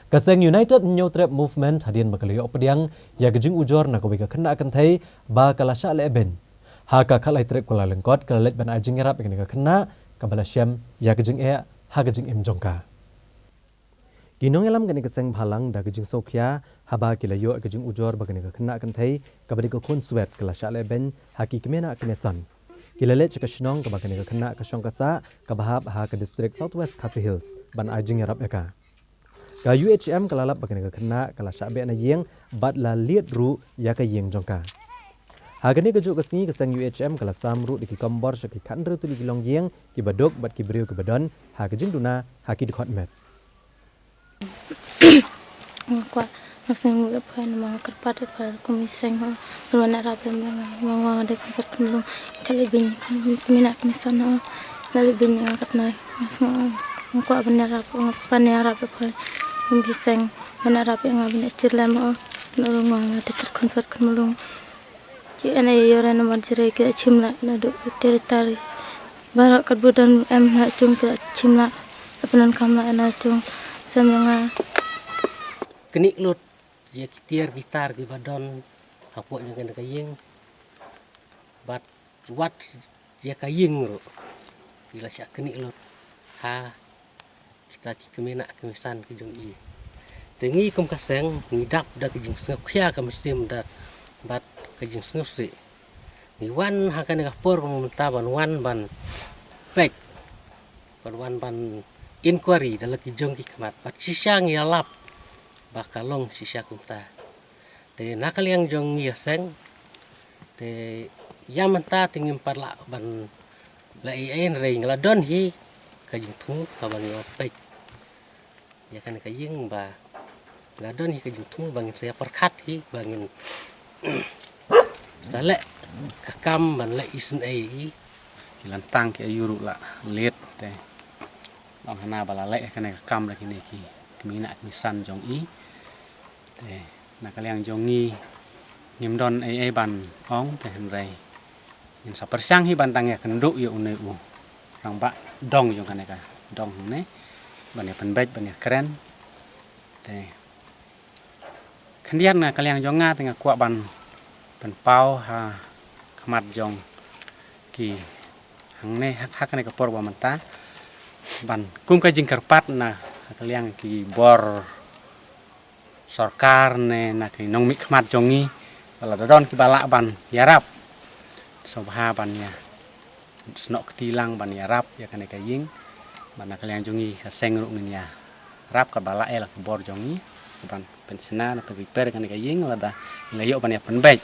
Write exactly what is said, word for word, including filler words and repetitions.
Ka seng United Hynñiewtrep Movement hadien ba ka la ïoh pdiang ïa ka jingujor na kawei ka khynnah kynthei ba ka la shah leh beiñ, ha ka khatlai tarik Kyllalyngkot ka la leit ban ai jingïarap ïa kane ka khynnah kaba la shem ïa ka jingeh ha ka jingim jong ka. Ki nongïalam kane ka seng bhalang da ka jingsngewkhia haba ki la ïoh ïa ka jingujor ba kane ka khynnah kynthei kaba dei ka khun swet ka la shah leh beiñ ha ki kmie nah kmie san. Ki la leit sha ka shnong kaba kane ka khynnah ka shong ka sah kaba hap ha ka district South West Khasi Hills ban ai jingïarap ïa ka. Ka U H M ka la lap ba kane ka khynnah ka la shah beh na ïing bad la lied ruh ïa ka ïing jong ka. Ha kane ka juh ka sngi ka seng U H M ka la sam ruh da ki kombor sha ki khathynriew tylli ki longïing kiba duk bad ki briew kiba don ha ka jingduna ha ki dkhot met. Nga kwah, nga sngewnguh ïa phi namar nga kyrpad ïa phi kum i seng ho. Nga wan ïarap ïa nga, nga wan dei khun swet khun mlung. Nga leh beiñ, kmie nah kmie san ho. Nga leh beiñ ïa nga katno. Nga sngew, nga kwah ban ïarap, nga pan ïarap ïa phi kum ki seng. Ban ïarap ïa nga ban ïa jyrlem ho. Nga wan nga dei khun swet khun mlung. Ki ane ïoh re namar jyrei ki la chim lah naduh iter itar. Baroh katba don em na chung ki la chim lah. Pyndonkam lah na chung. Sem ïa nga. Knieh lut ïa ki tiar ki tar kiba don hapoh jong kane ka ïing. Bad wat ïa ka ïing ruh ki la shah knieh lut ha kita ki kmie nah kmie san ki jong i. Te ngi kum ka seng ngi dap da ka jingsngewkhia ka mynsiem da bad ka jingsngewsih. Ngi wan ha kane ka por ka mynta ban wan ban peit, ban wan ban inquiry da la ki jong ki khmat bad shisha ngi ïalap ba ka long shisha kumta. Te na ka liang jong ngi ïa seng, te ïa mynta te ngim pat lah ban leh ei ei, hynrei nga la don hi ka jingthmu kaba ngi wan peit ïa kane ka ïing ba, nga la don hi ka jingthmu ba ngin sa ïa pyrkhat hi ba ngin sa leh ka kam ban leh isynei ïa i. Ki lyntang ki aïu ruh la leit te long hana ba la leh ïa kane ka kam da kine ki kmie nah kmie san jong i. Te na ka liang jong ngi ngim don ei ei ban ong te, hynrei ngin sa pyrshang hi ban dang ïakynduh ïa une u rangbah dong jong kane ka dong hangne ban ïa pynbeit ban ïakren. Te khyndiat na ka liang jong nga te nga kwah ban pynpaw ha khmat jong ki hangne ha, ha kane ka por ba mynta ban kum ka jingkyrpad na ka liang ki bor sorkar ne na ki nongmihkhmat jong ngi, ba lada don kiba lah ban ïarap, sngewbha ban ïa snoh kti lang ban ïarap ïa kane ka ïing. Bad na ka liang jong ngi ka seng ruh ngin ïarap katba lah ïa la ki bor jong ngi ban pynshna ne pynrepair kane ka ïing lada ngi la ïoh ban ïa pynbeit.